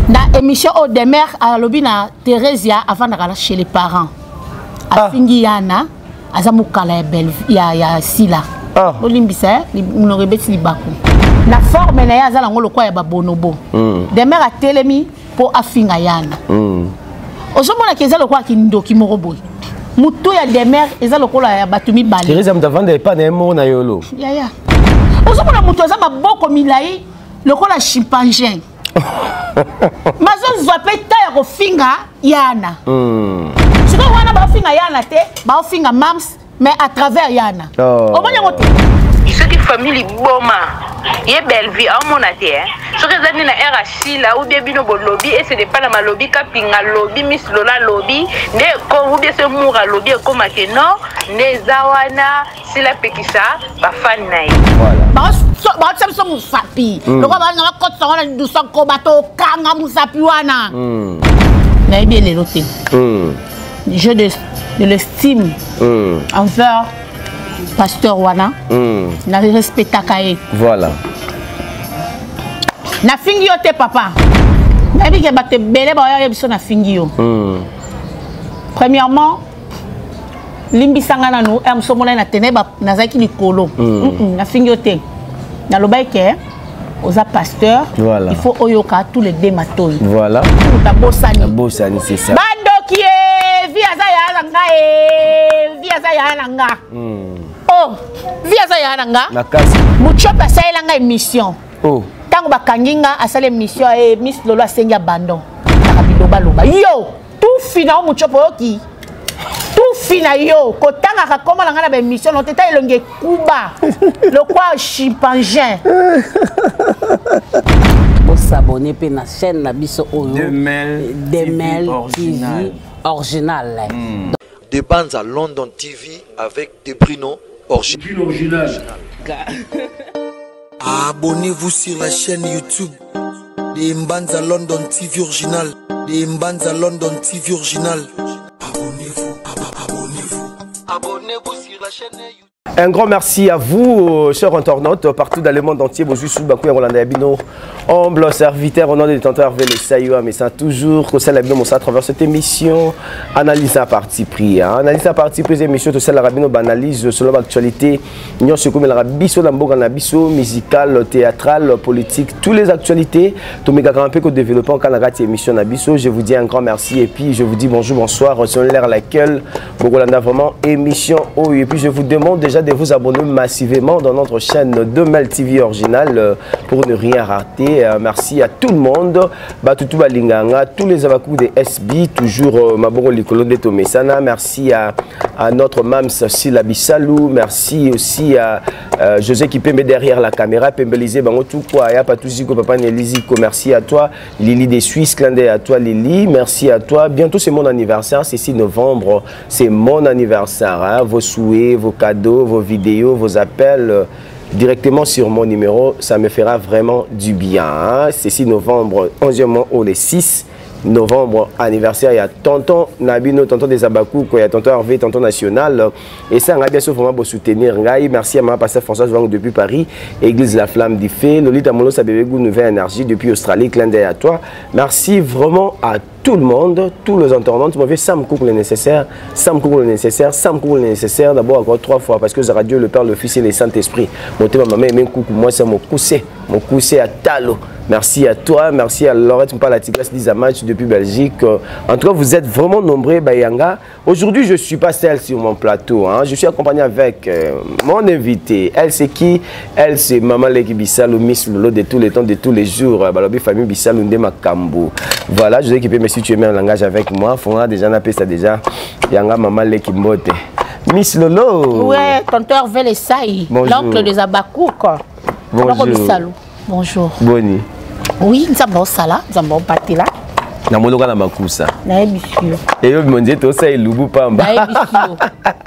Na émission oyo, Demer alobi na Theresia avandaka chez les parents. Afingi yana aza mokala ya belle ya Sila. Bolimbisa, monoko ebeti libaku. Na forme na ye aza nango lokola ya babonobo. Demer atelemi mpo afinga yana. Ozomonaka eza lokola kindoki moko boye. Motu ya Demer eza lokola ya bato mibale. Therese moto avanda epa na ye moko na yolo. Yaya, ozomona moto aza maboko milai lokola chimpanzé, mazozwa mpe ta ya kofinga yana. Sikoyo wana baofinga yana te, baofinga mams, mais à travers yana. Omoni yango te. Soki famille liboma ye Bellevie aomona te, soki eza nde na aire asila, ou bien bino bolobi ese depa na malobi Kapinga lobi, Miss Lola lobi nde, ou bien se Mour alobi, ekóma ke non, nde eza wana Sila apekisa bafani na ye. Baotisa biso mosapi lokola balinga bakotisa wana lidusa koba, tokanga mosapi wana. Nayebi elelo te. J'ai de l'estime envers pasteur wana, na respectaka ye. Nafingi yo te, papa. Nayebi ke bato ebele baoya biso nafingi yo. Premièrement, limbisanga nanu r moso omonai na tene nazalaki likolo. Nafingi yo te. Nalobaki ke oza pasteur. Il faut oyoka tous les deux matoi. Moto abosani. Abosani, c'est ça. Bandoki ye vi aza yaya na nga, e vi aza yaya na nga. Oh, vi aza yaya na nga. Makasi. Mutiope asalelanga émission. Oh. Ntango bakangi nga, asala émission e Miss Lolo asengi abandon kaka bilobaloba. Yo tufi na yo, Mutiope, oyoki tufi na yo kotangaka kombo na ngai na baémission no te. Ta elongi ekuba lokwa chimpanzé. Bosabone mpe na chaîne na biso oyo. Demel. Demel TV Original. TV Original. De Banza London TV avec De Bruno Original. Original. Abonnez-vous sur la chaîne YouTube de Mbanza London TV Original. De Mbanza London TV Original. Abonnez-vous, abonnez-vous. Abonnez-vous sur la chaîne YouTube. Un grand merci à vous, chers internautes, partout dans le monde entier. Bonjour, sous Bakou Rolanda Bino, humble serviteur au nom de détenteur Hervé Le Saïwa, mais ça toujours, que la Bino à travers cette émission, analyse à parti pris. Hein. Analyse à parti pris, émission, tout ça, la Rabino, analyse selon l'actualité, nyonso comme la biso, la mboka na biso, musical, théâtral, politique, toutes les actualités, tout mes gars un peu que développement quand la émission na biso. Je vous dis un grand merci et puis je vous dis bonjour, bonsoir, selon l'heure à laquelle bokolanda vraiment émission. Oh, et puis je vous demande déjà de vous abonner massivement dans notre chaîne Demel TV Original pour ne rien rater. Merci à tout le monde. Batutu Balinganga, tous les abakous de SB, toujours Maboro Likolo de Tomesana. Merci à notre mams Sila Bissalou. Merci aussi à José qui pembe derrière la caméra, Pembelise Bango tout quoi. Ya Patuziko, Papa Neliziko, merci à toi. Lily des Suisses, clin d'œil à toi Lily, merci à toi. Bientôt c'est mon anniversaire, c'est 6 novembre, c'est mon anniversaire. Hein. Vos souhaits, vos cadeaux, vos vidéos, vos appels directement sur mon numéro, ça me fera vraiment du bien. Hein. C'est 6 novembre, 11e mois, ou les 6 novembre, anniversaire, il y a tonton Nabino, tonton des Abakou, il y a tonton Hervé, tonton national. Et ça, on a bien sûr vraiment pour soutenir. Merci à ma pasteur François Wang depuis Paris, Église La Flamme du Feu, Lolita Molo, sa bébé Goût, Nouvelle Énergie depuis Australie, clin d'œil à toi. Merci vraiment à tout le monde, tous les internautes. Mon vieux Sam Cook le nécessaire, Sam Cook le nécessaire, Sam Cook le nécessaire. D'abord encore trois fois parce que Dieu le Père, le Fils et le Saint-Esprit. Mon thème, maman, même coucou, moi c'est mon coussé, mon coussé à Talo. Merci à toi, merci à Laurette Mpala, la Tigresse Lisa Match depuis Belgique. En tout cas, vous êtes vraiment nombreux, Bayanga. Aujourd'hui, je ne suis pas seul sur mon plateau. Hein. Je suis accompagné avec mon invité. Elle, c'est qui? Elle, c'est Maman Leki Bissalou, Miss Lolo de tous les temps, de tous les jours. Balobi famille Bissalou Ndema Kambo. Voilà, je vais équiper, mais si tu aimes un langage avec moi, faudra déjà, on appelle ça déjà. Yanga Maman Leki Mbote. Miss Lolo. Ouais, tonton Hervé Lessaï, Bonjour. l'oncle des Abakouk. Bonjour. Bissalou. Bonjour. Boni. Oui, nous avons ça là, nous avons parti là. Namonoka na makusa. Nayebisi yo. Eyo monzie tosa elubu pamba. Nayebisi yo.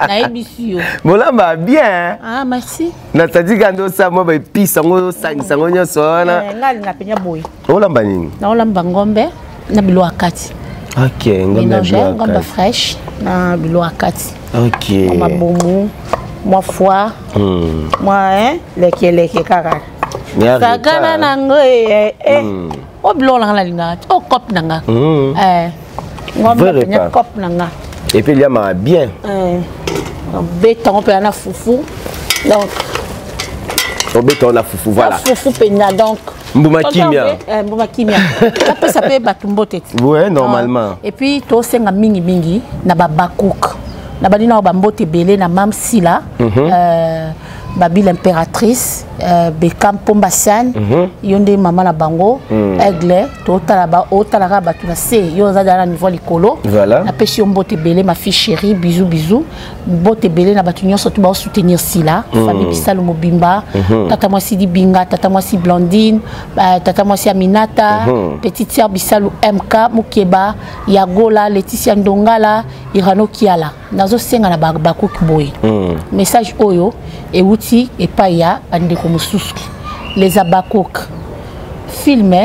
Nayebisi yo. Molamba bien. Ah, merci. Natadika ndo sa mwa ba épices ngo osangisa ngo nyonso wana. Eh, ngali na penya boye. Olamba nini? Naolamba ngombe na biloko ya kati. Ok, ngombe na Mélange, biloko ya ngombe kati. fraîche na biloko ya kati. Ok. Mabumu, mwa foie, mwa hein, leke leke kaka. Nya Sakana repas. nango eh, eh. Oyo biloko na nga nalingaka te. Oyo cope na nga. Eh, ngombe mpenza cope na nga. Et puis eliamaka bien. Eh, obeta yango mpenza na fufu. Donc obeta yango na fufu, voilà. Na fufu mpenza donc. Mbuma kimia. Eh, mbuma kimia. Napesa mpe bato mbote ti. Ouais, normalement. Ah. Et puis tosenga mingi mingi na ba bakouk. Na bandi na ba mbote ebele na Mam Sila. Euh, Babi l'impératrice, euh, Bekam Pomba San, yo nde mama na bango, Aigle, totala ba otalaka bato na se, yo oza na niveau likolo. Voilà. Napesi yo mbote ebele ma fille chérie, bisous bisous. Mbote ebele na bato nyonso to ba soutenir Sila, famille Bisalu Mobimba, tata mwasi Dibinga, tata mwasi Blandine, tata mwasi Aminata, petite sœur Bisalu MK, Mukeba, Yagola, Laetitia Ndongala, Irano Kiala. Nazosenga na bakoki boye. Message oyo euti epai ya bandeko mosusu. Les Abakok. Film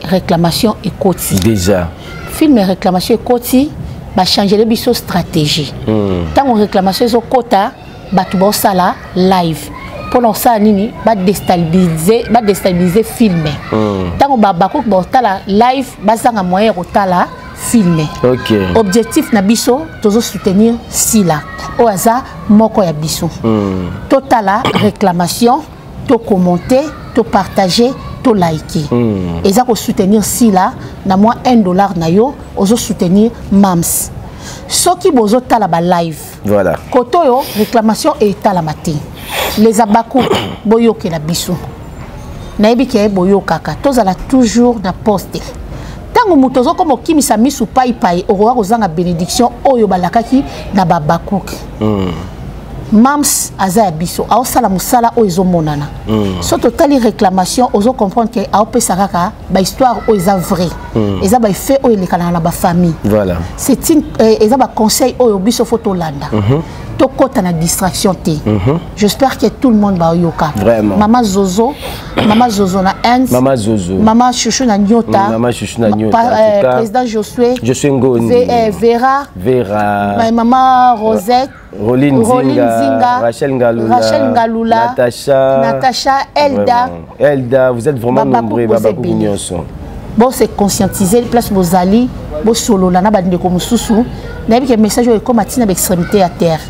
réclamation ekoti. Déjà. Film réclamation ekoti, ba changer biso stratégie. Tango réclamation ezokota, bato baosala live. Mpona kosala nini? Badestabilize film. Ntango bakoki baotala live, bazanga moyen ya kotala film. Ok. Objectif na biso, tozo soutenir Sila. Oyo aza moko ya biso. Totala réclamation, to commenter, to partager, to liker. Eza ko soutenir Sila na mwa $1 na yo, ozo soutenir Mams. Soki bozo tala ba live. Voilà. Koto yo réclamation etalama te. Les abaku boyokela biso. Nayebi ke boyokaka, tozala toujours na poste. Tango moto ozokoma okimisa misu pai-pai, okoka kozanga bénédiction oyo balakaki na babakuki. Mams aza ya biso, aosala mosala oyo ezomonana. So totali réclamation, ozo comprendre ke aopesa kaka ba histoire oyo eza vrai. Eza ba effet oyo elekanaka na ba famille. Voilà. C'est une eza ba conseil oyo biso faut tolanda. Tokota na distraction te. J'espère que tout le monde va yoka. Vraiment. Mama Zozo, Mama Zozo na Hans. Mama Zozo. Mama Chouchou na Nyota. Mama Chouchou na Nyota. Pa, En tout cas, président Josué. Josué Ngoni. Vera. Vera. Mama Rosette. Roline Roline Zinga, Zinga, Rachel Ngaloula, Rachel Ngaloula, Natacha, Natacha, Elda. Vraiment. Elda, vous êtes vraiment Babakou nombreux, Bozé Babakou Bini. Nyonso. Bon, c'est conscientiser, place Bozali, Bosolola, na bandeko mosusu. Nayebi ke message oyo ekoma ntina ba extrémité ya terre.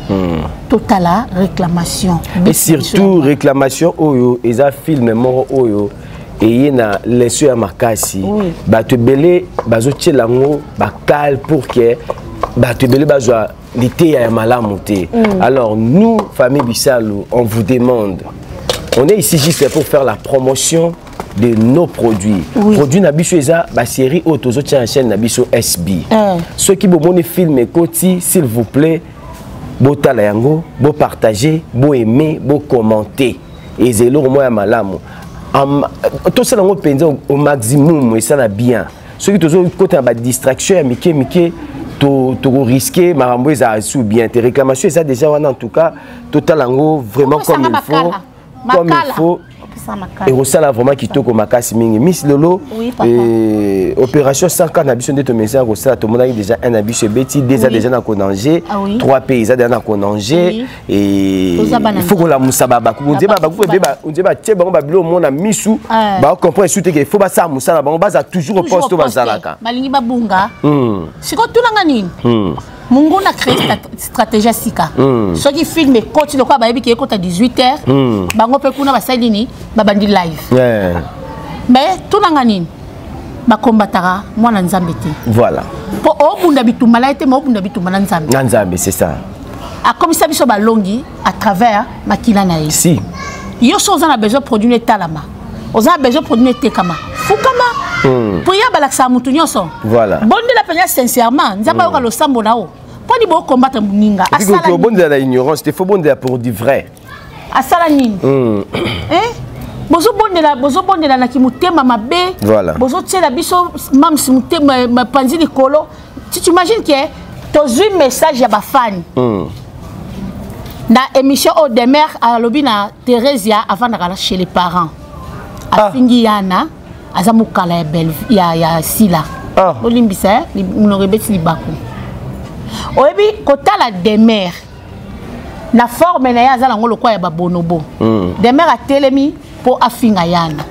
Totala réclamation. Et surtout réclamation oyo eza film moko oyo eye na leso ya makasi. Oui. Bato ebele bazotiela yango bakale pour que bato ebele bazwa liteya ya malamu te. Alors nous, famille Bisalu, on vous demande, on est ici juste pour faire la promotion de nos produits. Oui. Produit na biso eza ba série oyo tozotia na chaîne na biso SB. Ceux qui bomoni film ekoti, s'il vous plaît, botala yango, bo partager, bo aimer, bo commenter. Eza eloko moko ya malamu. Tosala yango mpenza au maximum, esala bien. Soki tozokota na ba distraction ya mike mike, to risquer makambo ezala sous bien. Te réclamation eza déjà wana, en tout cas, totala yango vraiment Opesanga comme il faut. makala. Comme il Makala. faut. Opesanga makala. Ekosala vraiment kitoko makasi mingi. Miss Lolo, Oui, papa. opération 100K na biso nde tomesana kosala, tomonaki déjà un na biso ebeti, deux Oui. déjà na konanger, Ah oui. 3 pays eza déjà na konanger. Oui. Et Toza bana il faut kolamusa babaku. On dirait Babaku, babaku ebe ba, on dirait batie bango ba bilo mona misu, ba comprendre surtout que il faut basala mosala bango, baza toujours au Toujours poste au poste. bazalaka. Balingi babunga. Siko tunanga nini? Mungu na créé stratégie ya sika. Soki film ekoti lokola bayebi ke ekota 18 heures, bango mpe kuna basali nini? Babandi live. Mais tunanga nini? Bakombataka mwana Nzambe te. Voilà. Po obunda bitumba na ye te, mais obunda bitumba na Nzambe. Na Nzambe, c'est ça. Akomisa biso balongi à travers makila na ye. Si. Yo so oza na besoin produit etalama. Oza na besoin produit etekama. Fukama. Po ya balakisa mutu nyonso. Voilà. Bondela mpenza sincèrement, Nzambe ayoka losambo na yo. Poni bo combattre moninga. Et puis, Asala que nini? bondela na ignorance, il faut bondela pour du vrai. Asala nini? Hein? Bozo bondela, bozo bondela na ki motema mabe. Voilà. Bozo tiela biso mams motema panzi likolo. Tu t'imagines que tozui message ya ba fan. Na émission au demer alobi na Theresia avant d'aller chez les parents. Afingi yana aza mukala ya belle ya Sila. Bolimbisa, monoko ebeti libaku. Oyebi kotala demer na forme na ye aza nango lokola ya babonobo. Demer atelemi mpo afinga yana.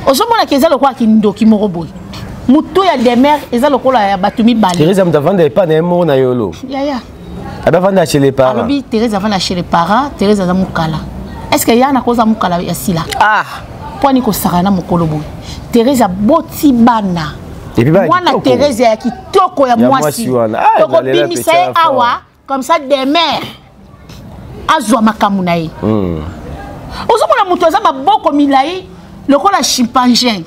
Ozomonaka eza lokola kindoki moko boye. Motu ya demer eza lokola ya bato mibale. Therese moto avanda epa na ye moko na yolo. Yaya. Abavanda chez les parents. Alobi Therese avanda chez les parents, Therese aza mokala. Est-ce que yana koza mokala ya sila? Ah. Mpo ani kosakana na mokolo boye. Therese aboti bana. Mwana Therese ya kitoko ya mwasi. Ah, Tokobimisa ye awa comme ça demer azwa makambo na ye. Ozomona moto aza maboko milai lokola chimpanzee.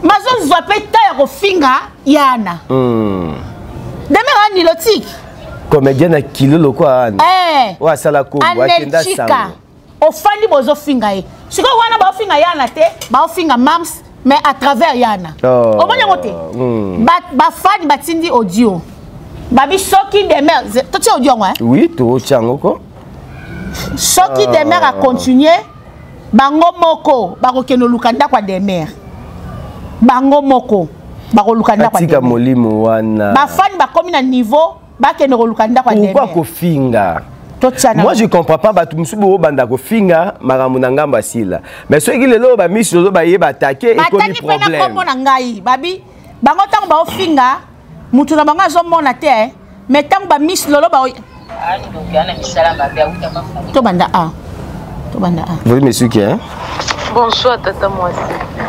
Bazozwa mpe ta ya kofinga yana. Demer anilotique. Comédien na kilo lokola ana. Eh. Oyo asala kombo akenda sango. Ofandi bozofinga ye. Sikoyo wana baofinga yana te, baofinga mams mais à travers yana. Oh. Omoni yango te. Bafani batindi audio. Babi soki demer, totia audio yango hein? Oui, totia yango ko. Soki demer a continuer, bango moko bakokende luka ndako ya demer. Bango moko bakoluka ndako ya Atika demer. molimo wana. Bafani bakomi na niveau bakende koluka ndako ya Pourquoi demer. kofinga? Totia na Moi je comprends pas bato mosusu bobanda kofinga makambo na ngambo ya sila. Mais soki lelo ba miso ozo bayeba attaquer ekomi batangi mpe na problème. kombo na ngai babi bango ntango baofinga mutu na bango azomona te eh. Mais ntango ba miss lolo ba tobanda a tobanda a Vous me suki hein? Bonsoir tata mwasi.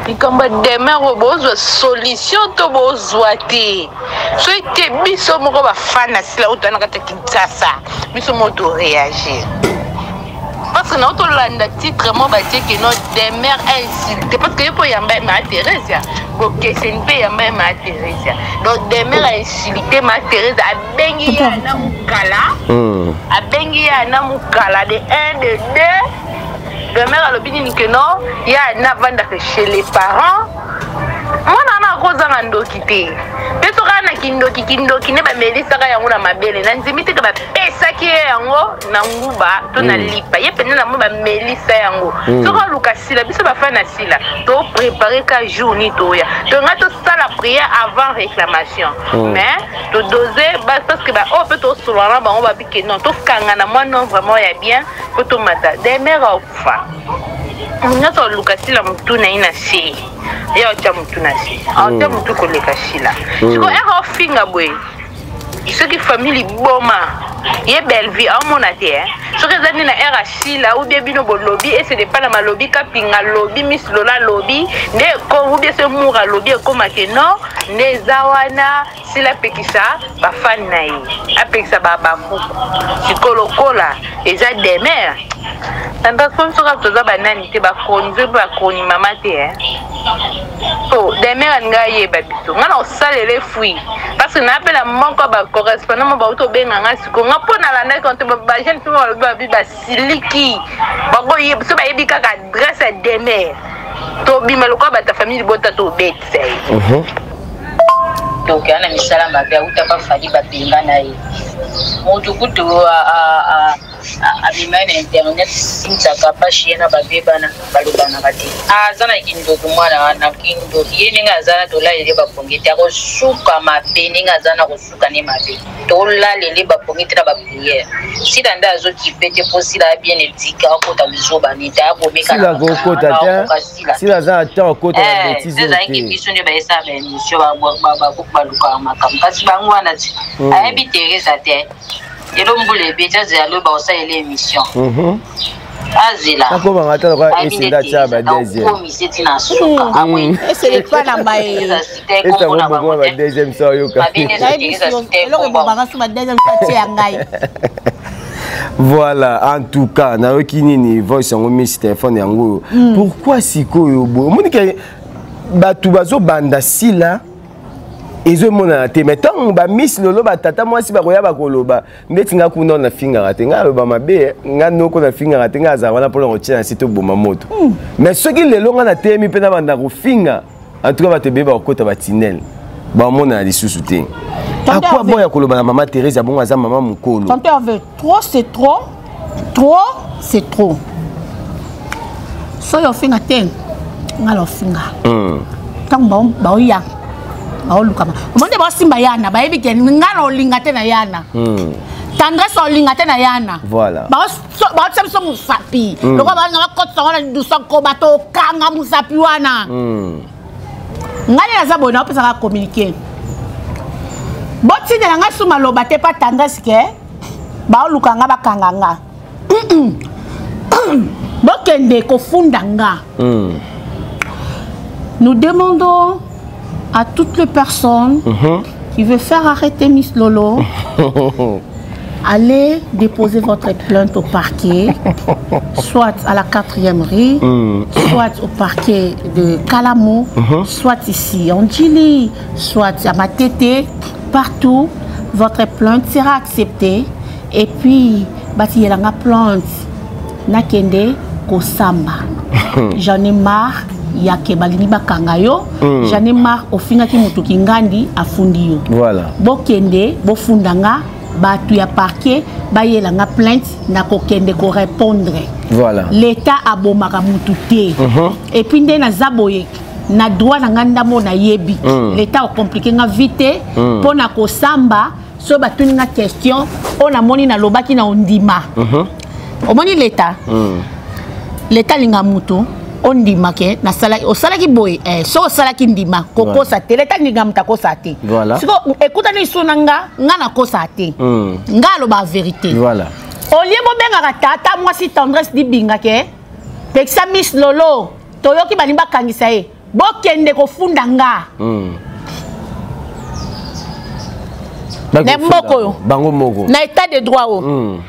Likambo ya demer oyo bozwa solution to bozwa te. Soki te biso moko bafana sila oyo toza na kati ya Kinshasa, biso moko to réagir. Parce que na tolanda titre mo batie ke no demer insulte parce que ye mpo yamba ye ma Theresia bokeseni mpe yamba ye ma Theresia donc demer insulte ma Theresia abengi ye ana mokala abengi ye ana mokala de 1 de 2 demer alobi nini ke no ye ana avandaka chez les parents mwana wana akozanga ndoki te mpe soki ana kindoki kindoki nde bamelisaka yango na mabele na ndimi te ke bapesaki ye yango na nguba to na lipa ye mpenza na mo bamelisa yango soki aluka sila biso bafani na sila to prépare ka jour ni toya to nga tosala prière avant réclamation mais todose parce que baoyo mpe tosolola na bango babike non tokanga na mwa non vraiment ya bien mpo tomata demer akufa nyonso aluka sila motu na ye na se ye aotya motu na se aotya motu koleka sila sikoyo ere ofinga boye soki famille liboma ye Bellevue aomona te eh. Soki eza nde na ere ya sila ou bien bino bolobi ese depa na malobi kapinga lobi miss lola lobi nde ou bien se mura lobi ekóma ke non nde eza wana sila apekisa bafani na ye apekisa bakuku sikoyo lokola eza demer tandaspo biso kaka toza banani te bakroni soki mpe bakroni mama te eh. Po demer alingi ayeba biso nga na kosalela efui parce que naapela moko bacorrespondant mo bauti obenga nga sikoyo nga mpo nalandaki konte bajeune mpe balobi babi basiliki bakoyeba so bayebi kaka adresse ya demer tobima lokola bato ya famille libota tobetisa ye. Donc ana misala mabe auta bafali babenga na ye motu kutu abima ye na internet sinsaka pashi ye na babebana balobanaka te aza na kindoki mwana wana kindoki ye ndenge aza na tolalele bapongi te akosuka mabe ndenge aza na kosuka ne mabe tolalele bapongi te na bapriere sila nde azokipe te mpo sila ya bien éduqué akota bizoba nete akomeka Sila akokota te. Sila aza na temps akota na bêtise oyo ezalaki te. biso nde bayesala baémission balukaka makambo kasi bango wana ti ayebi Teresa te lelo mbula ebeti azela lobi bakosalela émission azela Akomanga ata lokola esinda atia ba deuxième. akomise ti na suka eselekwa na baye Esango moko ba deuxième so oyoka. eloko ebomaka so ba deuxième so atie ya ngai. Voilà, en tout cas, nayoki nini voice yango miss téléphone yango. Pourquoi sikoyo boye? Omoni ke bato bazobanda sila ezomonana te mais ntango bamiss lolo batata mwasi bakoya bakoloba ndeti nga kuna nafingaka te nga aloba mabe eh, nga noko nafingaka te nga azala wana mpona kotia na se toboma moto mais soki lelo nga nateyemi mpe nabanda kofinga en tout cas bato ebele bakokota batinele bamonana lisusu te. Tonton Akwa Hervé. boya koloba na mama Thérèse abongo aza mama mokolo. Tonton Hervé, trop c'est trop, trop c'est trop. Soki ofinga te nga na ofinga ntango baoya baolukama omoni nde baosimba yana bayebi ke nga na olinga te na yana. Tendresse olinga te na yana. Voilà. Baotisa biso mosapi. Lokola balinga bakotisa wana lidusa nkoba tokanga mosapi wana. Ngai nde naza boye, naopesaka communiqué. Botindela ngai su maloba te pa Tendresse ke baoluka nga bakanga nga. Bokende kofunda nga. Nous demandons à toutes les personnes qui veulent faire arrêter Miss Lolo, allez déposer votre plainte au parquet, soit à la 4e rue, soit au parquet de Kalamo, soit ici en Djili, soit à Matete, partout, votre plainte sera acceptée. Et puis, batiyelanga plainte, nakende kosamba. J'en ai marre yake balingi bakanga yo. J'en ai marre ofingaki moto kingandi afundi yo. Voilà. Bokende bofundanga bato ya parquet bayelanga plainte nakokende ko répondre. Voilà. L'État abomaka mutu te. Et puis nde naza boye na droit na nga ndambo nayebi. L'État ocompliqué nga vite mpo na kosamba so batuni nga question oyo namoni nalobaki na ondima. Omoni l'État. L'État linga mutu ondima ke nasalaki osalaki boye so osalaki ndima kokosa te. L'État linga mutu akosa te. Voilà. Siko ekutani liso na nga nga nakosa te. Nga aloba vérité. Voilà. Olie bobengaka tata mwasi Tendresse dibinga ke pekisa Miss Lolo toyoki balingi bakangisa ye bokende kofunda nga. Na mboka oyo. Bango moko. Na état de droit oyo.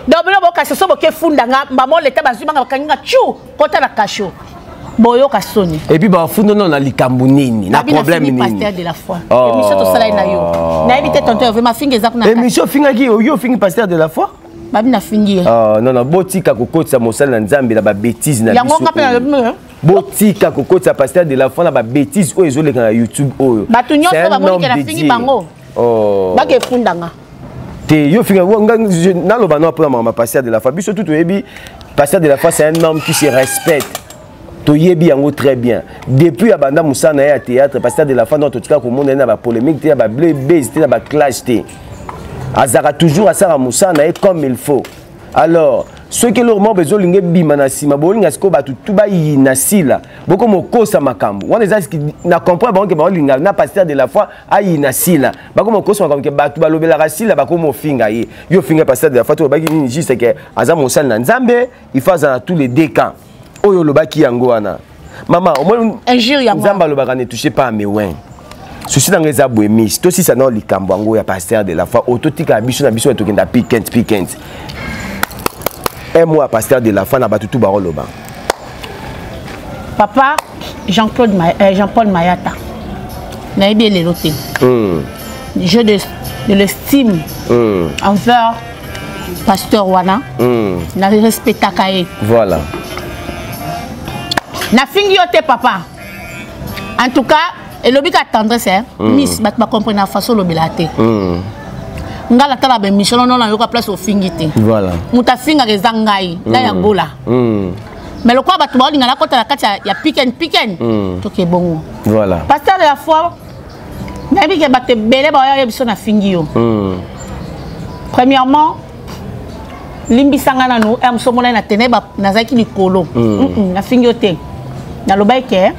Donc bino bokasi so boke funda nga mbamo l'État bazwi banga bakangi nga tchou kota na cachot. Boyoka soni. Et puis bafunda non na likambo nini na problème nini. Pasteur de la foi. Émission to sala na yo. Na éviter tonton Hervé mafinga eza kuna. Émission fingaki yo fingi pasteur de la foi. Babi na fingi ye. Oh non non botika kokotisa mosala na Nzambe na ba bêtise na biso. Yango nga pe na lobi. Botika kokotisa pasteur de la foi na ba bêtise oyo ezoleka na YouTube oyo. Bato nyonso bamoni ke na fingi bango. Oh. Bake funda nga. Te yo finga nga naloba no mpona makambo pasteur de la foi. Biso tout toyebi pasteur de la foi c'est un homme qui se respecte. Toyebi yango très bien. Depuis abanda mosala na ye ya théâtre pasteur de la foi donc totika komona ye na ba polémique te ya ba blé base te na ba clash te. Azaka toujours asala mosala na ye comme il faut. Alors soki eloko moko bezolinga ebima na nsima bolinga sikoyo bato tu bayina sila bokoma okosa makambo wana eza na comprendre bango ke baolinga na pasteur de la foi ayina sila bakoma okosa makambo ke bato balobelaka sila bakoma ofinga ye yo ofinga pasteur de la foi to olobaki nini juste ke aza mosali na Nzambe il faut azala na tous les deux camps oyo olobaki yango wana mama omoni Nzambe alobaka ne touchez pas à mes oins. Souci nanga eza boye miss tosisa nao likambo yango ya pasteur de la foi oyo totikala biso na biso ya tokenda piquent piquent un mois pasteur de la foi na bato tu baoloba. Papa Jean-Claude Jean-Paul Mayata nayebi elelo te. Je de l'estime envers pasteur wana. Na respectaka ye. Voilà. Na fingi yo te papa. En tout cas elobi ka tendresse hein. Miss bato ba comprendre na façon lobela te. Nga la tala ba émission non non yoka place ofingi te. Voilà. Muta finga eza ngai na ya gola. Mais lokwa bato ba linga na kota la kati ya pick and pick and. Toke bongo. Voilà. Pasteur de la foi nayebi ke bato ebele ba ya biso na fingi yo. Premièrement limbisanga nanu mso mona na tene ba nazaki likolo. Na fingi yo te. Nalobaki ke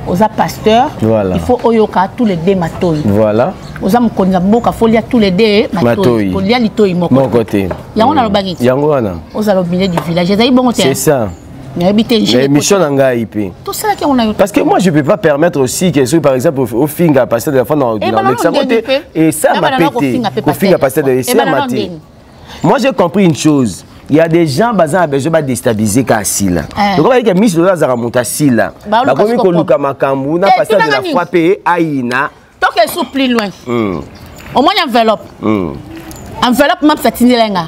oza pasteur, voilà. Il faut oyoka tous les deux matoi. Voilà. Oza mokonzi ya mboka faut lia tous les deux matoi. Kolia litoi moko. Moko te. Yango nalobaki. Yango wana. Ozala au milieu du village. Ezali bongo te. C'est ça. Nayebi te, Mais émission na ngai pe. Tosalaki yango na yo. Parce que moi je peux pas permettre aussi que soki par exemple ofinga pasteur de la foi dans Eh, dans l'examen te et ça Na m'a banana pété. kofinga pe Kofinga pasteur pasteur de de la foi. ça Eh, m'a banana pété. ndeni. Moi j'ai compris une chose. Il y a des gens baza besoin de déstabiliser ka sila. Eh. Donc ba que Miss Lola zaka muta sila. Ba Ba luka komi siko koluka makambu na Eh, pasteur de la tunanga nini? foi pe aina. Toke sous plus loin. Au moins enveloppe. Enveloppe même ça tindelenga.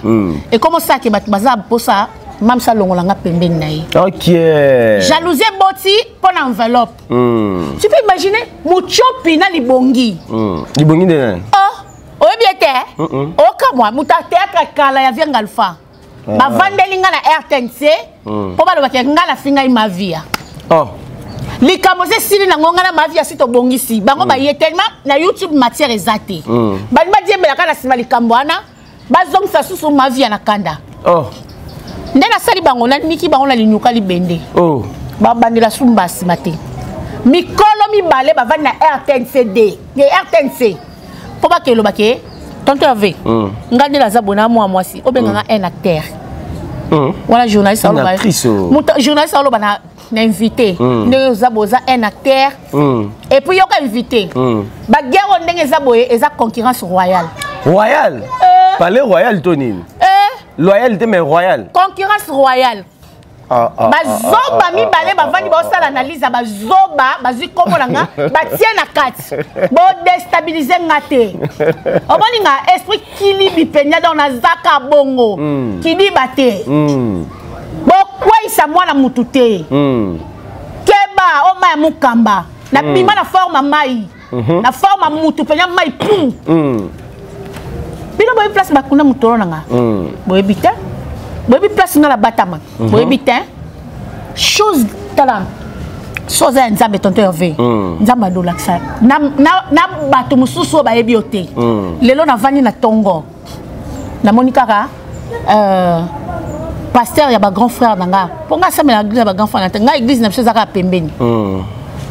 Et comment ça que bato baza posa même ça longolanga pembeni na ye. OK. Jalousie boti pour l'enveloppe. Tu peux imaginer Muchopi na libongi. Libongi de nani? Oh, oyebi ete? Oka moi muta théâtre kala ya Vienga Alpha. Bavandeli nga na RTNC po balobaki nga na fingai ma vie. Oh. Likambo se sili na ngonga na ma vie si tobongisi. Bango ba ye tellement na YouTube matière eza te. Bali ba diembelaka na sima likambo wana. Bazongisa susu mavia na kanda. Oh. Nde nasali bango, naniki bango na linyuka libende. Oh. Babandela sumba nsima te. Mikolo mibale bavandi na RTNCD, RTNC. Mpo bakeloba ke tonton Hervé, nga nde naza boye na mwa mwasi, obenganga un acteur. Wana journaliste aloba. Journaliste aloba na na invité. Ndenge oza boza un acteur. Et puis yoka invité. Ba guerre oyo ndenge eza boye eza concurrence royale. Royale? Palais royal to nini? Loyalité mais royale. Concurrence royale. Ah, ah, bazoba ah, mibale bavandi baosala analyse ya bazoba, bazwi nkombo na nga batie na kati, bodestabilize nga te. Omoni nga esprit kilibi mpenza, donc nazaka bongo kidiba te. Bokweyisa mwana mutu te. Keba o mai ya mokamba nabima na forme mai, na forme mutu mpenza mai pum. Bino boyebi place bakunda motolo na nga, boyebi te, boyebi place nga na batama, boyebi te. Chose tala, so oza ya Nzambe, tonton Hervé, Nzambe adolakisa na bato mosusu oyo bayebi yo te. Lelo navandi na ntongo, namoni kaka pasteur ya bagrand frère na nga, mpo nga asambela na église ya bagrand frère na te. Nga église na biso eza kaka pembeni.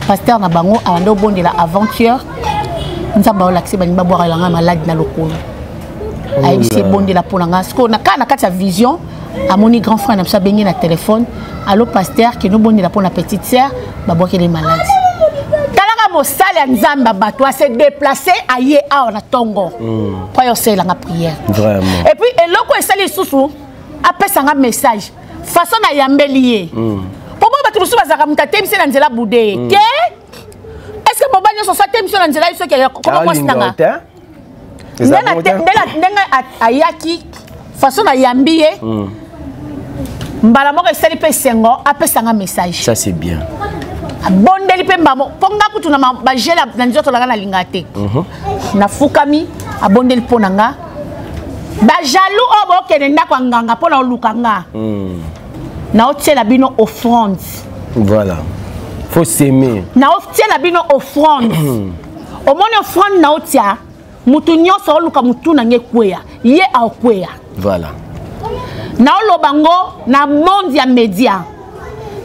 Pasteur na bango abandi obondela aventure, Nzambe aolakisi balingi babwakela nga maladi na lokolo. Ayebisi ebondela mpo na nga. Sikoyo kaka na kati ya vision, amoni grand frère na biso abengi na telefone: "Allo pasteur, kende obondela mpo na petite sœur, babwakeli maladi." Talaka mosali ya Nzambe, bato ase déplace, aye awa na ntongo mpo aye osalelanga prière. Vraiment. Et puis eloko esali lisusu, apesanga message façon nayambeli ye, po bo bato mosusu bazalaka, moto atemisi na nzela bude ye te. Est ce que mobali nyonso so atemisi na nzela ye soki koma mwasi na nga? Ndenge ayaki, façon nayambi ye, mbala moko esali mpe esengo, apesanga message. Ça c'est bien. Abondeli mpe mbamo, mpo nga kutu na bagele na nzoto na nga nalingaka te. Nafukami, abondeli mpo na nga. Bajaloux oyo bokende ndako ya nganga mpo na oluka nga, naotiela bino offrande. Voilà, faut s'aimer. Naotiela bino offrande. Omoni offrande naotia, mutu nyonso aoluka mutu na nga ekweya, ye aokweya. Voilà. Naoloba ngo na monde ya média,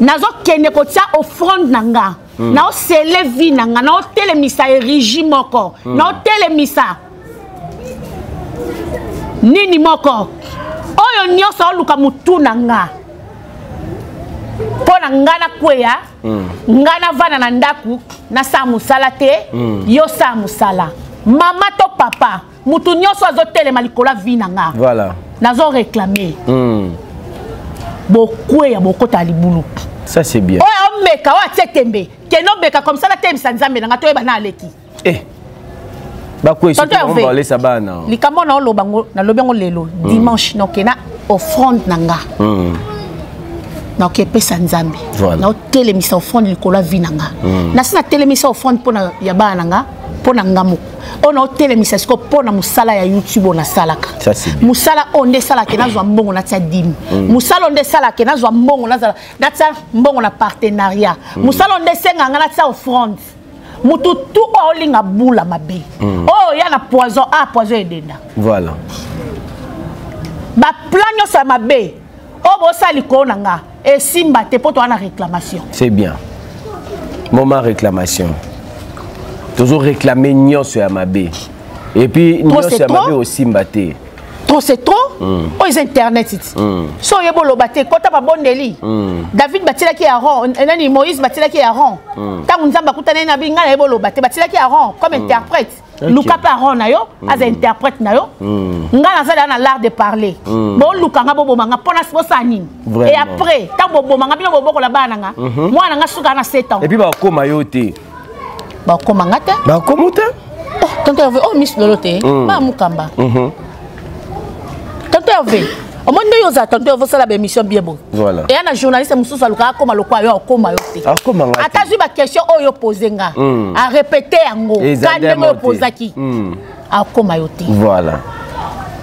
nazokende kotia offrande na nga. Naosele vie na nga, naotelemisa erigi moko, naotelemisa nini moko oyo nyonso aoluka mutu na nga mpo na nga nakweya. Nga navanda na ndako, nasala mosala te. Yo sala mosala, mama to papa, mutu nyonso azotelema likolo ya vie na nga. Voilà. Nazo réclame bokweya, bokota ya libulu. Ça c'est bien. Oyo omeka, oyo atie tembe, kende obeka comme ça, natelemisa Nzambe na nga, toyeba na aleki. Eh. Bakwesi balesa bana. Likambo na oloba ngo, nalobi yango lelo dimanche, naoke na offrande na nga, naoke epesa Nzambe. Naotelemisa offrande likolo ya vie na nga. Nasi natelemisa offrande mpo ya bana na nga, mpo na nga moko. Oyo naotelemisa sikoyo mpo na mosala ya YouTube oyo nasalaka, mosala oyo nde esalaka nazwa mbongo natia dîme, mosala oyo nde esalaka nazwa mbongo natia mbongo na partenariat, mosala oyo nde esengaka nga natia offrande. Mutu tu oyo olinga bula mabe, oyo oya na poison, a poison edenda. Voilà. Baplan nyonso ya mabe oyo bosala likolo na nga esimba te, mpo toza na réclamation. C'est bien, moment réclamation, tozo réclamer nyonso ya mabe et puis nyonso ya mabe osimba te. Trop c'est trop. Oyo eza internet ti so oyeba oloba te, kota babondeli. David batielaki Aaron, nani, Moïse batielaki Aaron. Ntango Nzambe akutani na bi ngai nayeba oloba te, batielaki Aaron comme interprète. Luka mpe Aaron na yo aza interprète na yo. Ngai naza deya na l'art de parler. Boluka nga, boboma nga mpona bosala nini? Et après, ntango boboma nga, bino bobokola bana na nga. Mwana nga suka na 7 ans. Et puis bakoma yo te. Bakoma nga te. Bakoma te. Oh, tonton Hervé, oh Miss Lolo te, ba mukamba. Tonton Hervé, omoni nde yo ozala tonton Hervé, osala baémission bien boye. Voilà. Eya na journaliste mosusu alukaka akoma lokwa yo, akoma yo te. Akoma nga te. Ata zwi baquestion oyo opose nga, arépété yango ka ndenge oyo opozaki, akoma yo te. Voilà.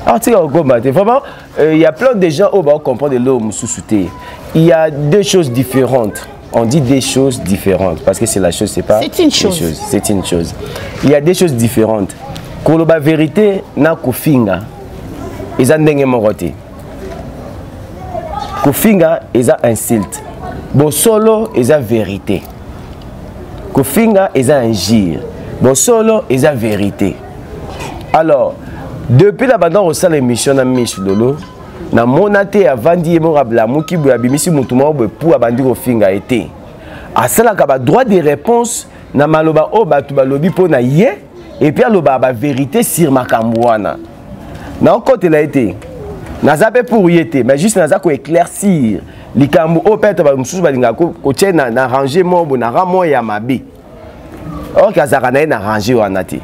Ah, tika okoma te. Vraiment, il y a plein de gens oyo baocomprendre eloko mosusu te. Il y a deux choses différentes. On dit des choses différentes parce que c'est la chose, c'est pas C'est une chose. Chose. C'est une chose. Il y a des choses différentes. Koloba vérité na kofinga. Eza ndenge moko te. Kofinga eza insulte. Bosolo eza vérité. Kofinga eza injure. Bosolo eza vérité. Alors, depuis la banda kosala émission na Miss Lolo, namona te avandi ye moko ablamuki boye abimisi motu moko boye pu abandi kofinga ye te. Asalaka ba droit de réponse na maloba oyo bato balobi mpo na ye et puis alobaka ba vérité sur makambo wana. Naokotela ye te. Naza mpe pour ye te, mais juste naza ko éclaircir likambo oyo peut-être bato mosusu balingaka kotia na, na range moko boye na rang moko ya mabe. Or que azalaka na ye na range wana te.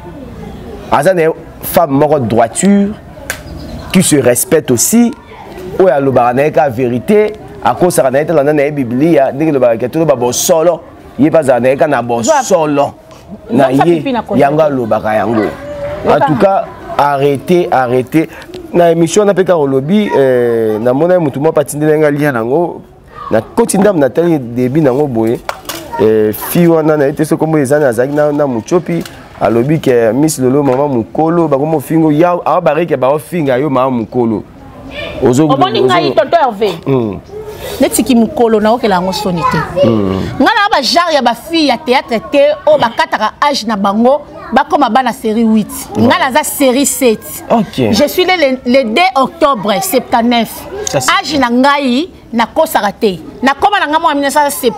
Aza na ye femme moko droiture qui se respecte aussi, oyo alobaka na ye kaka vérité, akosaka na ye te alanda na ye biblia ndenge elobaka ke toloba bosolo, ye mpe azalaka na ye kaka na bosolo na ye, yango alobaka yango. En tout cas, arrêtez, arrêtez. Na émission na mpe kaka olobi, namona ye motu moko atindeli nga lien nango, nakoti ndambo natali début nango boye, fille wana na ye te soki kombo eza azalaki na Muchopi, alobi ke Miss Lolo mama mokolo bakomi ofingo ya awa bareke baofinga yo mama mokolo. Omoni ngai tonton Hervé, netiki mokolo naokela yango soni te. Ngai na ba genre ya bafille ya théâtre te oyo bakataka âge na bango bakoma bana série 8. Ngai naza série 7. Ok. Je suis né le 2 octobre 79. Âge na ngai nakosaka te. Nakoma na ngai mwana 1970,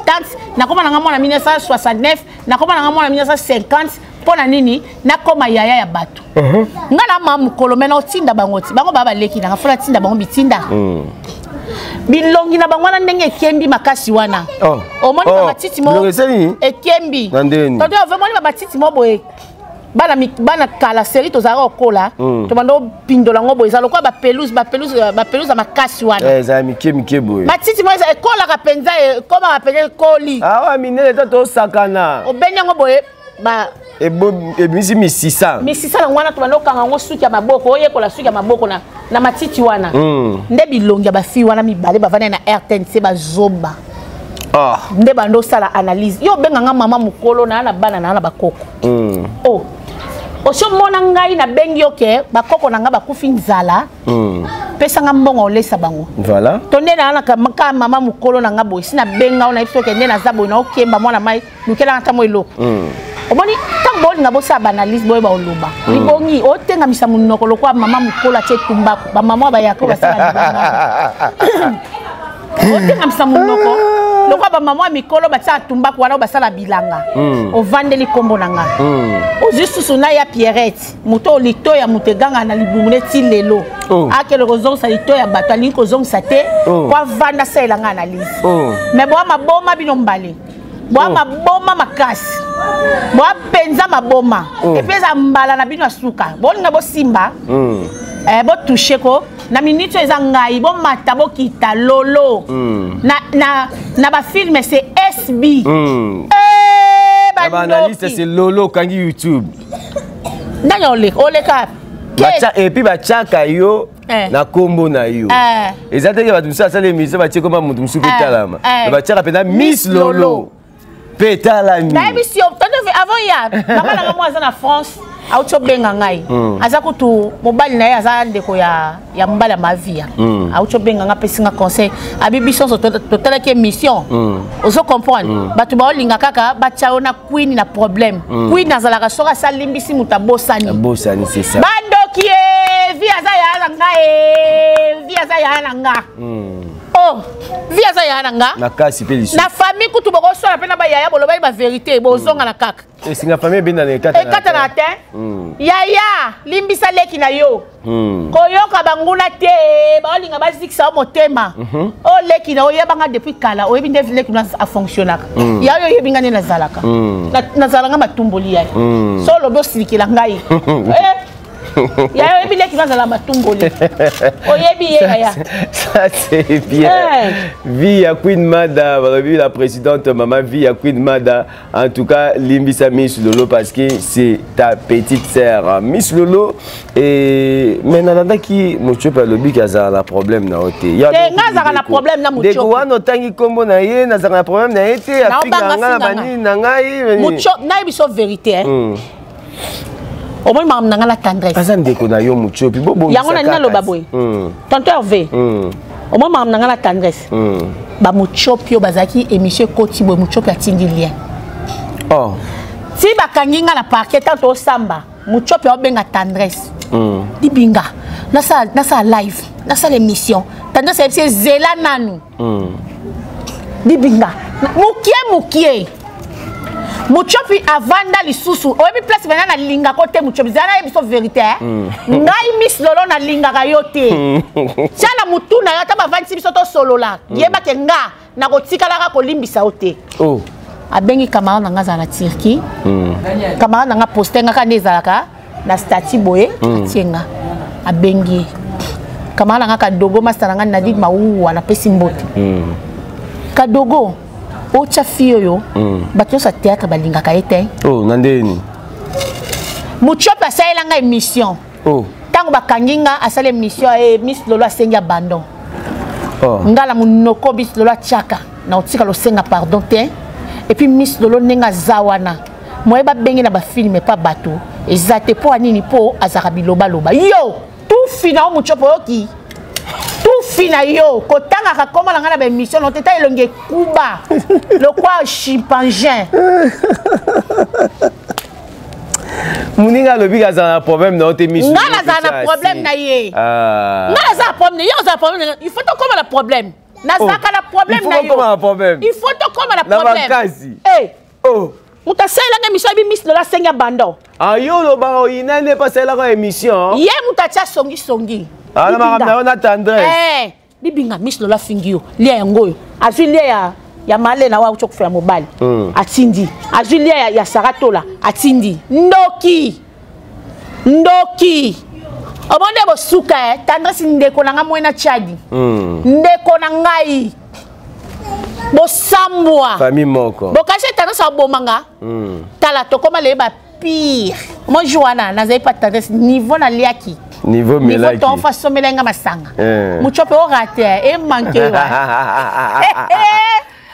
nakoma na ngai mwana 1969, nakoma na ngai mwana 1950. Mpo na nini nakoma yaya ya bato? Ngai na mama mokolo me naotinda bango ti bango baa baleki nanga, fo natinda bango bitinda. Bilongi na bango wana ndenge ekembi makasi wana. Omoni bamatiti mo ekembi. Omoni bamatiti mo boye bana, bana kala série tozalaka kokola, tobanda opindola yango boye, eza lokola bapelouse, bapelouse, bapelouse ya makasi wana. Eza mike mike boye. Matiti mo ekolaka mpenza, ekomaka mpenza, ekoli. Awa minene to tosakana. Obendi yango boye ba Ebimisi misisa. Misisa nango wana tobanda okanga yango suki ya maboko, oyekola suki ya maboko na matiti wana. Nde bilongi ya bafille wana mibale bavandi na RTNC bazoba. Nde bando osala analyse, yo obenganga mama mokolo na na bana na na bakoko. Oh, osi omona ngai nabengi yo ke bakoko na ngai bakufi nzala, pesanga mbongo olesa bango? Voilà. To nde naa ka mama mokolo na ngai boye, si nabenga o nayebi soki nde naza boye, naokemba mwana mai lukelanga ata mo eloko. Omoni ntango bolinga bosala baanalyse boyeba oloba libongi otengamisa monoko lokola mama mokolo atie tumbako, bamama bayaka oyo basala libanga, otengamisa monoko lokola bamama ya mikolo batiaka tumbako wana oyo basala bilanga. Ovandeli nkombo na nga, ozwi susu na ya Pierrette, moto oyo lito ya moto egangaka na libumu neti lelo. Akende kozongisa lito ya bato, alingi kozongisa te po avanda asalela nga analyse. Mais boa maboma bino mbale, boa maboma makasi, boa mpenza maboma. Et puis eza mbala na bino ya suka bolinga bosimba, botouche ko na minute oyo eza ngai, bomata bokita lolo na bafilme c'est SB. Na baanalyste c'est Lolo okangi YouTube. Ndenge oleka oleka. Et puis batiaka yo na kombo na yo. Eza teke bato mosusu asala émission batie komba moto mosusu mpe etalama. Mais batiaka mpenza Miss Lolo mpe etalami. Nayebisi yo tonton, avant ya mama nanga mo aza na France, auti obenga ngai, aza kutu mobali na ye aza ndeko ya mobali ya mavia, auti obenga ngai, apesi nga conseil, abi biso nyonso totalaki émission. Ozo comprendre, bato baolinga kaka batia yo na Queen na problème. Queen azalaka soki asalimbisi moto abosani. Abosani, c'est ça. Bandoki ye vi aza yaya na nga e vi aza yaya na nga. Oh, vi aza yaya na nga. Makasi mpe lisusu. Na famille kutu bokosala mpe na bayaya bolobaki bavérité, bozonga na kaka. Esinga famille ebendana ekatana. Ekatana te. Yaya limbisa leki na yo. Koyoka banguna te baolinga bazikisa yo motema. Oyo leki na oyebanga depuis kala, oyebi nde leki na afonctionnaka. Ya oyo oyebi nga nde nazalaka. Nazalanga matumboli ya ye. So olobi osilikela ngai. Ya oyebi leki nazala matumboli, oyebi ye yaya. Ça c'est bien. Vie ya Queen Mada, balobi la présidente mama Vie ya Queen Mada. En tout cas, limbisa Miss Lolo parce que c'est ta petite sœur. Miss Lolo, et mais nalandaki Muchope alobi ki azala na problème na yo te. Te, nga azalaka na problème na Muchope. Ndeko wana otangi kombo na ye, nazalaka na problème na ye te, Na afika obanga nga na finga nga. banini na ngai. Muchope, nayebi so vérité, hein. Omoni makambo na ngai na tendresse. Aza ndeko na yo Mutiopi, bobongisa. Yango na naloba boye. Tonton Hervé. Omoni makambo na ngai na tendresse. Ba Mutiopi oyo bazalaki émission ekoti boye Mutiopi atindi lien. Oh. Ti bakangi nga na parquet tanto osamba. Mutiopi aobenga tendresse. Dibinga. Nasala nasala live, nasala émission. Tendresse ayebisi zela nanu. Dibinga. Mukie mukie. Mutiopi avanda lisusu oyebi place bena nalingako te Mutiopi zala nayebi so vérité eh? Ngai Miss Lolo nalingaka yo te. Tia na mutu na yo ata bavandisi biso tosolola. Yebake nga nakotikalaka kolimbisa yo te. Oh. Abengi camarade na nga azala na Turquie. Camarade na nga poste nga kaka nde ezalaka na statut boye. Atie nga abengi ye camarade na nga Kadogo, master na nga Nadine Mawuwa, napesi mbote. Kadogo otya fille oyo, bato nyonso ya théâtre balingaka ye te. Oh, na ndeni? Mutiopi asalela nga émission. Oh. Ntango bakangi nga, asala émission e Miss Lolo asengi abandon. Oh. Nga na monoko Miss Lolo atiaka na otika losenga pardon te. Et puis Miss Lolo ndenge aza wana, moye babenge na bafilme epa bato eza te. Mpo anini? Mpo azalaka bilobaloba. Yo tufi na yo Mutiopi, oyoki? Tufi na yo, kotangaka kombo na ngai na baémission no te. Ta elongi ekuba lokwa chimpanzé. Moninga alobi azala na problème na yo te, Miss. Nga nazala na problème na ye. Ah. Nga nazala na problème na ye, ozala problème na ye. Il faut tokóma na problème, nazalaka na problème Il faut na yo. kokóma na problème. Il faut tokóma na Na problème. makasi. Eh, Oh. moto asalelanga émission, ayebi Miss Lolo asengi abandon. Ah, yo olobaka oyina nde mpo asalelaka émission. Ye moto atia songisongi. Ah, na makambo na yo na tendresse. Eh, bibinga Miss Lolo afingi yo, lia yango oyo azwi lia ya malena wa auti okufela mobali. Atindi, azwi lia ya Saratola, atindi. Ndoki, ndoki, omoni nde bosuka. E tendresse, ndeko na ngai mwena Chadi, ndeko na ngai, bosambwa. Famille moko. Bokasi tendresse abomanga. Tala, tokóma leyeba pire. Mo jour wana nazali pa tendresse, niveau naliaki, niveau niveau melaki. Tonfa asomela nga masanga. Eh. Mutiope orate emanke wa.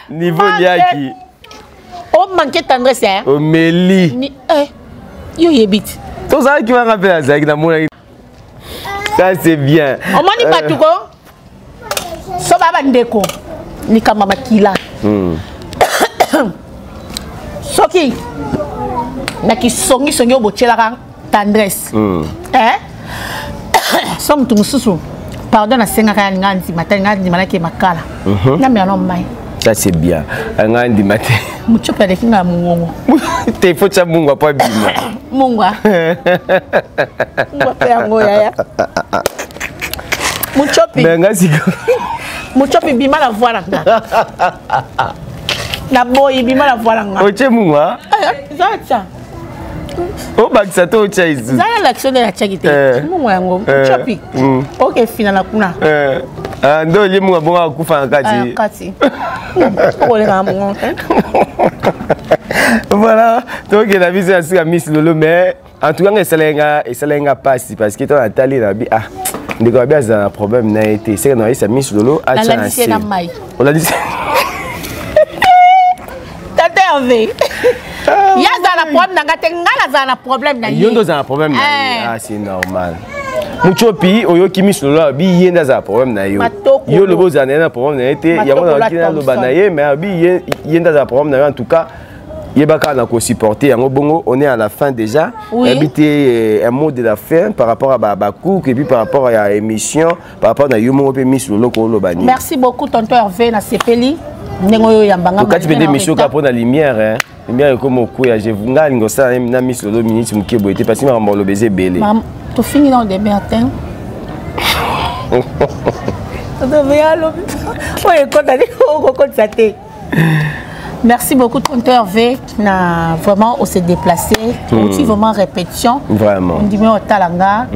Niveau liaki. Omanke tendresse, eh? Omeli. Ni, eh, yo yebi ti. Tozalaki wana mpe azalaki, namonaki. Ça, c'est bien. Omoni bato ko so baya bandeko, likambo ya makila. Soki na kisongisongi oyo botielaka tendresse, eh? So moto mosusu pardon nasengaka ya nga ndima te, nga ndima nake makala, namela no mai. Ça, c'est bien, ngai ndima te. Mutiopi aleki nga ya mongongo. Te, faut tia mungu apo abima. Mungwa, mungwa mpe yango yaya Mutiopi. Mais ngai siko Mutiopi, bima na voi na nga, naboyi, bima na voi na nga. Otie mungu a? Eza tia. Obakisa to otya izu? Eza na l'action nde natiaki te. Eh. Mungu yango. Eh. Mutiopi oke fina na kuna. Eh. Ah, nde olie mungu abongo akufa na kati. Ah, kati okolekaka mongongo te. Voilà, tokenda biso ya sika Miss Lolo. Mais en tout cas nga esalaki nga mpasi parce que ntango natali na bi, ah, ndeko abi azala na problème na ye te, seke na oyesa Miss Lolo atya na Nalandisi ye se. na mai. Olandisi. Tata Hervé, ye azala na problème na nga te, nga nazala na problème na ye. Yo nde ozala na problème na ye. Eh. Ah, c'est normal. Mutiopi, oyoki Miss Lolo abi ye nde azala problème na yo. Matokolo. Yo lobi ozala na ye na problème na ye te, yango Matokolo. nayoki naloba na ye, mais abi ye nde azala problème na yo. En tout cas, yebaka na kosupporter yango bongo. On est à la fin déjà. Oui. Yebi te, un mot de la fin par rapport à bacook et puis par rapport à émission, par rapport na yo moko mpe Miss Lolo, koloba nini? Merci beaucoup, tonton Hervé, nasepeli ndenge oyo oyambanga. Tokati mpe nde émission kaka mpo na lumière, hein. Lumière ekoma okwea. Nga alingi osala na Miss Lolo minute moke boye te, parce makambo oloba eza ebele. Tofingi na odebe te, tonton alobi oyo ekota okokotisa te. Merci beaucoup, tonton Hervé. Na, vraiment, on s'est déplacé. Aussi, vraiment, répétition. Vraiment. Ndimi otala nga.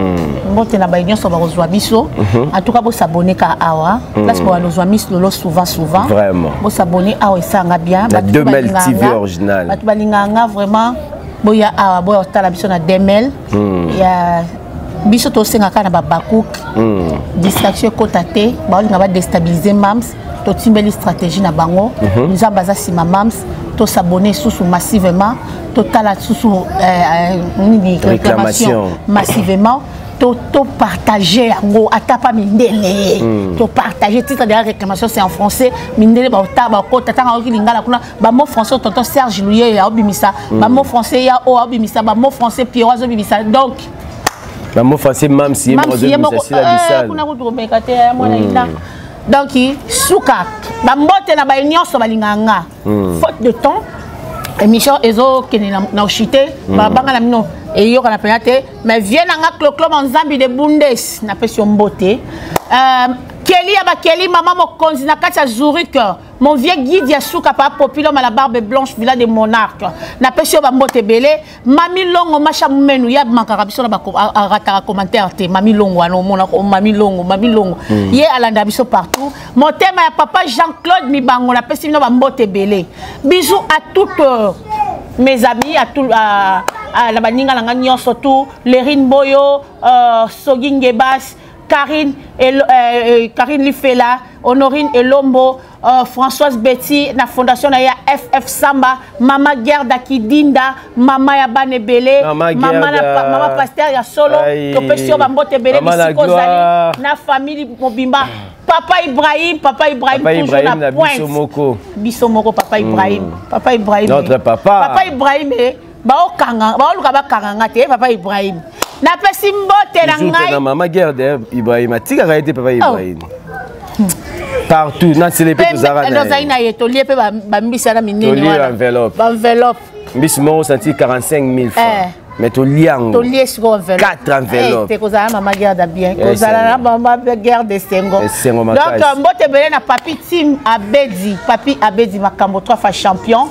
Mbote na baye nyonso bakozwa biso. En tout cas, bosabonner ka awa. Place pour nous Miss Lolo souvent, souvent. Vraiment. Bosabonner awa, esanga bien. Na Bato 2000 balingaka TV nga. original. Bato balingaka nga vraiment. Boya awa, boya otala biso na Demel. Ya biso tosengaka na babakouk. Distraction ekota te, baolinga badéstabiliser mams, totimbeli stratégie na bango. Nzambe aza nsima mams. Tosabonner lisusu massivement. Totala susu nini, réclamation massivement, topartage yango ata pa mindele. Topartage titre de la réclamation, c'est en français. Mindele baota bakota ntango ayoki lingala kuna, bamot français, tonton Serge Luye aobimisa bamot français, ya o aobimisa bamot français, Pierrot azobimisa, donc bamot français, mamsi ye moko kuna kutu komeka te mwana ina. Donc suka bambote na baye nyonso balingaka nga. Faute de temps, émission ezokende na oshite, babanga na bino eyokana mpenza te. Mais vie na nga, Cloclo Manzambi de Bundes, napesi yo mbote. Keli ya bakeli, mama mokonzi na kati ya Zurich, mon vieux guide ya suka, pa popilo la barbe blanche, villa de monarque, napesi yo bambote ebele. Mami Longo, Masha Menu ya makaka biso na arataka commentaire te. Mami Longo wana omona Mami Longo, Mami Longo ye alanda biso partout. Motema ya papa Jean-Claude Mibango, napesi bino bambote ebele. Bisous à toutes mes amis, à tout à, na baninga na nga nyonso, tout Lerine Boyo, Sogi Ngebas, Karine, Karine Lifela, Honorine Elombo, Françoise Betty, na fondation na ya FF Samba, Mama Gerda Kidinda, Mama ya bana ebele, Mama Mama, na, Mama Pasteur ya solo, topesi yo bambote ebele bisika ozali na famille mobimba. Papa Ibrahim, Papa Ibrahim, Papa toujours Ibrahim na pointe. Biso moko. Biso moko, Papa Ibrahim. Papa Ibrahim. Notre papa. Papa Ibrahim, baokanga, baoluka bakanga nga te, Papa Ibrahim. Napesi mbote na ngai. Mama Gerda Ibrahim atikaka ye te, Papa Ibrahim. Partout na nsele mpe tozalaka. Tozali na ye, tolie mpe bambisi na minene. Wana enveloppe. Baenveloppe. Mbisi moko santi 45 000 francs, mais tolia yango. Tolie sikoyo enveloppe. 4 enveloppe. Te, kozala na mama Gerda bien, kozala na mama Gerda esengo. Esengo. Donc mbote ebele na papi Tim Abedi, papi Abedi makambo, trois fois champion.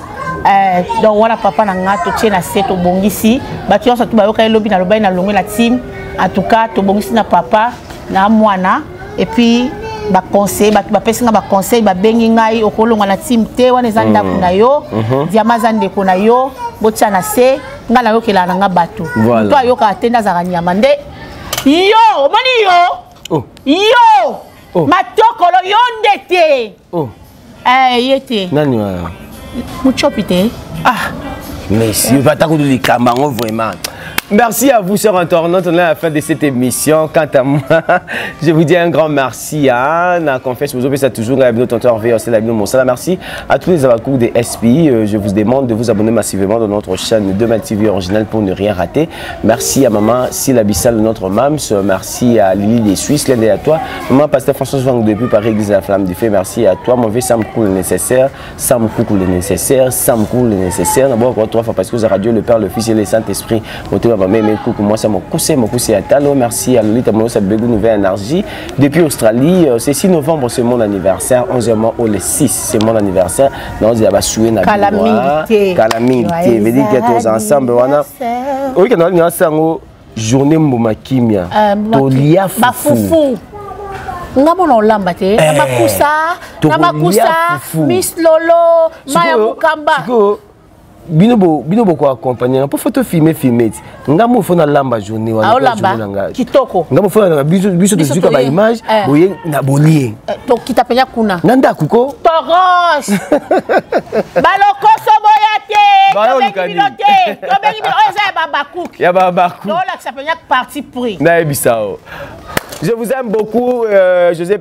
Donc wana papa na nga, totie na se, tobongisi bato nyonso tu bayoka elobi na lobai na longwe na team. En tout cas tobongisi na papa na mwana et puis baconseil, bato bapesi nga baconseil, babengi ngai: okolongwa na team te, wana eza ndako na yo, diama aza ndeko na yo, botia na se. Ngai nayokelaka na nga bato to ayokaka te nde azalaka nyama nde yo omoni yo. Yo matokolo yo nde te. Ye te. Nani wana? Muchopi te. Ah, merci, bata kutu likambo yango vraiment. Merci à vous, chers internautes. On est à la fin de cette émission. Quant à moi, je vous dis un grand merci. À la confiance, vous avez ça toujours. Tonton Hervé, c'est la Merci à tous les avocats des SPI. Je vous demande de vous abonner massivement dans notre chaîne Demain TV Original pour ne rien rater. Merci à maman Sila Bissal, notre mams. Merci à Lily des Suisses, l'un à toi. Maman Pasteur François Wang depuis Paris, Église de la Flamme du Feu. Merci à toi, mon vieux Sam Kou le nécessaire. Sam Kou le nécessaire. Sam Kou le nécessaire. D'abord, encore trois fois parce que vous radio, le Père, le Fils et le Saint-Esprit. Moi, c'est mon conseil, mon conseil à Talo. Merci à Lolita Monosa Begou, Nouvelle Énergie. Depuis Australie, c'est 6 novembre, c'est mon anniversaire. 11h au le 6, c'est mon anniversaire. Donc, il y a souhait na Kala mingi. Kala mingi. Veut dire que tous ensemble, wana. Oui, quand on a journée mbuma kimia. Tolia fufu. Nga mona olamba te na makusa, na makusa, Miss Lolo Maya Mukamba. Bino bo bino boko accompagner mpo photo filmer filmer ti nga mo fo nalamba journée wana. Aolamba kitoko. Nga mo fo na biso biso tozuka ba image boye na bolie. Tokita penya kuna. Na ndako ko. Toros balokoso boya te, tobengi bino te, tobengi bino oyo eza ya babakuki. Ya babakuki. Tolakisa penya parti pris. Nayebisa o, je vous aime beaucoup. Joseph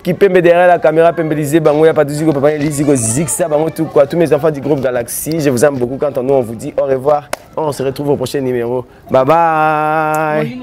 qui peut me derrière la caméra, Pembelize Bango, ya Patuziko, Papa Eliziko, Zixa, Bango, tout quoi. Tous mes enfants du groupe Galaxy, je vous aime beaucoup. Quant à nous, on vous dit au revoir. On se retrouve au prochain numéro. Bye bye.